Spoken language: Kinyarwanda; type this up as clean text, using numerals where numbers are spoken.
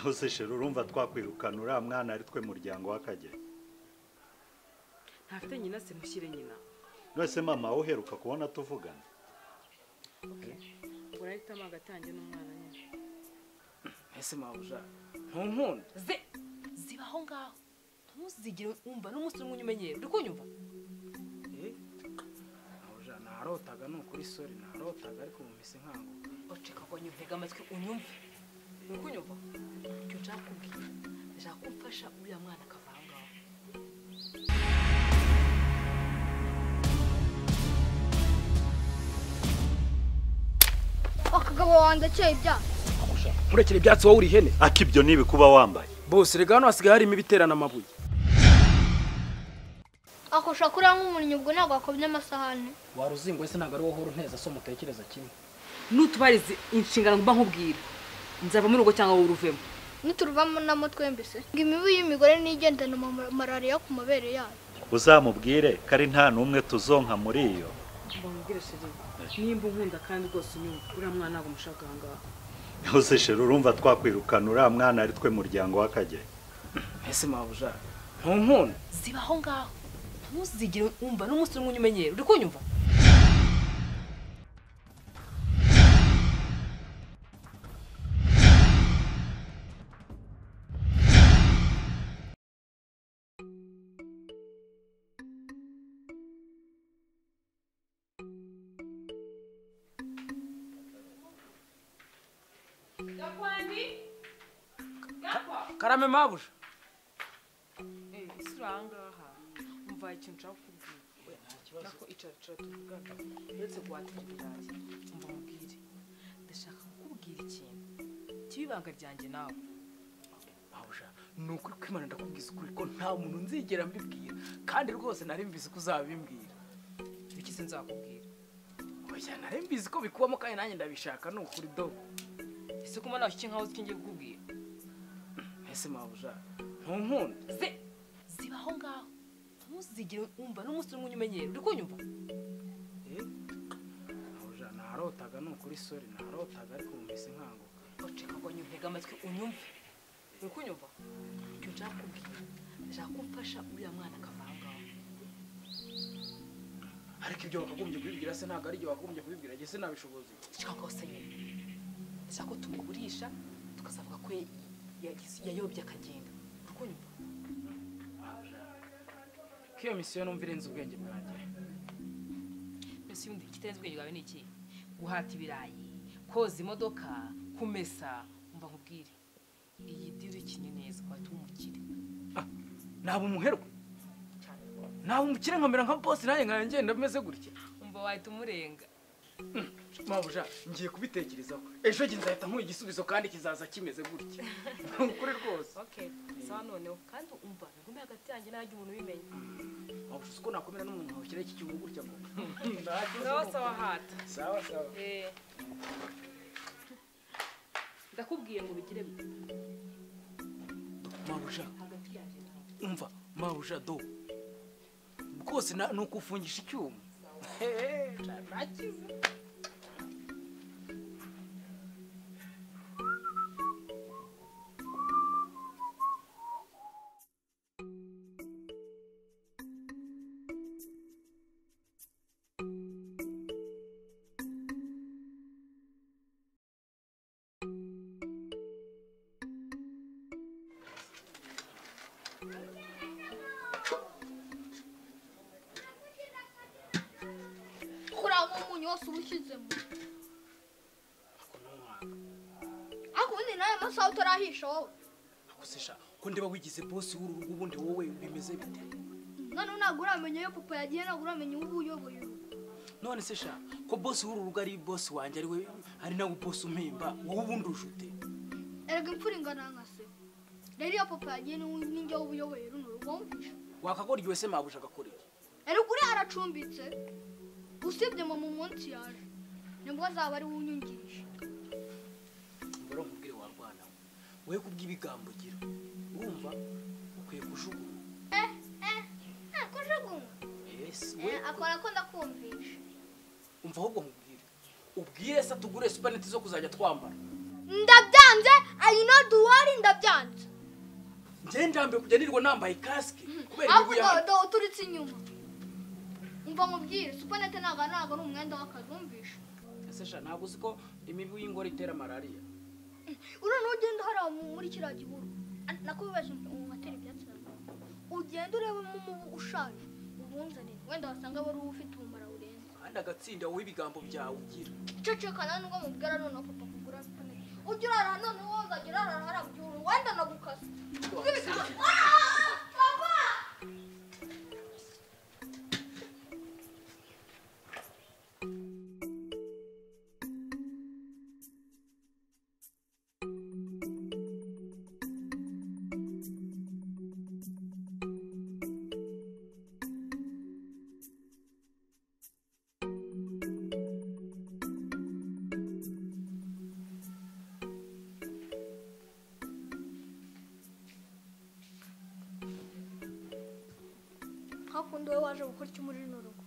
Ntose shero urumva twakwirukana uriya mwana ari twe muryango w'Akagera. Ntafite nyina se mushyire nyina. None mama uheruka kubona tuvugana. Okay. Urahitamo agatange n'umwana nyine. Ese mabuja ntunkunda. Ze ziba aho ngaho. Ntuzigire umva n'umunsi umwe umenyera. Uri kunyumva? Eh? Mabuja narotaga ni ukuri sorry narotaga ariko mumise nkango. Oceka ko nyumvega amatwi unyumve. Uri kunyumva? Icyo nshaka kubwira. Ndashaka kumfasha uriya mwana akava aho ngaho. Akagabo wandakeye ibyaha. Nkurekere ibyatsi wowe uri ihene. Akibyo nibi kuba wambaye. Bose rega hano hasigaye harimo ibiterana amabuye. Akosha kuriya nk'umuntu ubwo ntabwo akobye amasahane. Waruzingo ese ntabwo ari wowe uhora unteza so mutekereza kimwe. Nutubarize inshingano mba nkubwira. Nzava mu rugo cyangwa wowe uruvemo. Nituruvamo namo twembi se. Ngo imibu y'imigore nigendana malariya ku mabere yayo. Uzamubwire kari nta numwe tuzonka muri iyo. Mbamubwire chérie. Nimba unkunda kandi rwose unyumva uriya mwana ntabwo mushaka aha ngaha. Ntose shero urumva twakwirukana uriya mwana ari twe muryango w'Akagera. Ese mabuja ntunkunda. Ziba aho ngaho. Ntuzigire umva n'umunsi umwe umenyera. Uri kunyumva? Karame mabuja. Isura ahangaha umva ikintu nshaka kukubwira. Nako icara tuvugane. Uretse guhatira ibirayi umva mubwire. Ndashaka kukubwira ikintu kibibanga ryanjye nawe. Mabuja ni ukuri kw'Imana ndakubwiza ukuri ko nta muntu nzigera mbibwira kandi rwose nari mbizi ko uzabimbwira. Biki se nzakubwira? Oya nari mbizi ko bikubamo kandi nanjye ndabishaka ni ukuri do. Ese kuma nawe iki nkaho ngiye kukubwira? Ese mabuja ntunkunda. Ze ziba aho ngaho. Ntuzigire umva n'umunsi umwe umenyera. Uri kunyumva? Eh? Mabuja narotaga ni ukuri sorry narotaga ariko mumise nkango. Oceka ko nyumvega amatwi unyumve. Uri kunyumva? Icyo nshaka kubwira. Ndashaka kumfasha uriya mwana akava aho ngaho. Ariko ibyo wakagombye kubibwira se ntabwo ari ibyo wakagombye kubibwira jye sinabishobozi. Ceka ko se nyine. Ndashaka ko tumugurisha tukazavuga ko yayobye akagenda. Uri kunyumva? Kiyo misiyo numva irenze ubwenge bwanjye. Misiyo ikitarenze ubwenge bwawe ni iki? Guhata ibirayi, koza imodoka, kumesa, umva nkubwire. Iyi diri ikinye neza wahita umukire. Ah, naba umuherwe. Naba umukire nkamera nka boss nanjye nkaya ngenda meze gutya. Umva wahita umurenga. Mabuja ngiye kubitekerezaho. Ejo ngiye nzahita nkuha igisubizo kandi kizaza kimeze gutya. Ukuri rwose. Okay. Sawa noneho kandi umva bigume hagati yanjye najye umuntu ubimenya. Mabuja uko nakomera n'umuntu washyira iki cyungu gutya ngo. Sawa sawa hata. Sawa sawa. Eh. Ndakubwiye ngo bigire bite. Mabuja. Umva mabuja do. Rwose nukufungisha icyuma. Eh, nakize. Wose ubushyizemo. Ariko ubundi nawe masaha utarahisha wowe. Akosesha ko ndeba wigize boss w'uru rugo ubundi wowe bimeze bite? None ntabwo uramenya iyo papa yagiye ntabwo uramenya ubu uyoboye urugo. None se sha ko boss w'uru rugo ari boss wanjye ari we ari nawe boss umpemba wowe ubundi ujute. Erega imfura ingana nka se. Rero iyo papa yagiye ninjye wowe uyoboye runo rugo wumvisha. Wakagoryiwe se mabuja agakoreye. Erega uriya aracumbitse. Usibye mama umunsi yaje nibwo azaba ari unyungirije. Mboro nkubwire warwana we kubw'ibigambo gira urumva ukwiye kujugunywa. Kujugunywa? Yes we akora ko ndakumvisha. Umva ahubwo nkubwire ubwire se tugure supaneti zo kuzajya twambara. Ndabyanze I know the worry ndabyanze. Ndambe kujya nirwa nambaye kasike kubera imibu Ahubwo yawe. do uturitse inyuma. Umva nkubwire, supanete ntago ari umwenda w'akazi, wumvishe? Ese sha ntabwo uzi ko imibu y'ingore itera malariya? Uriya ugenda hariya muri kiriya gihuru, nakubibajije atera ibyatsi, ugenda urebamo umubu ushaje ubunzanire, wenda wasanga wari ufite ubumara burenze. Kandi agatsinda wowe ibigambo byawe ugira. Ceceka nawe nubwo mubwira noneho papa kugura supanete. Ujya urara noneho wowe uzajya urara hariya mu gihuru, wenda nagukase. Papa! Hakundi wowe waje gukora icyo muri runo rugo.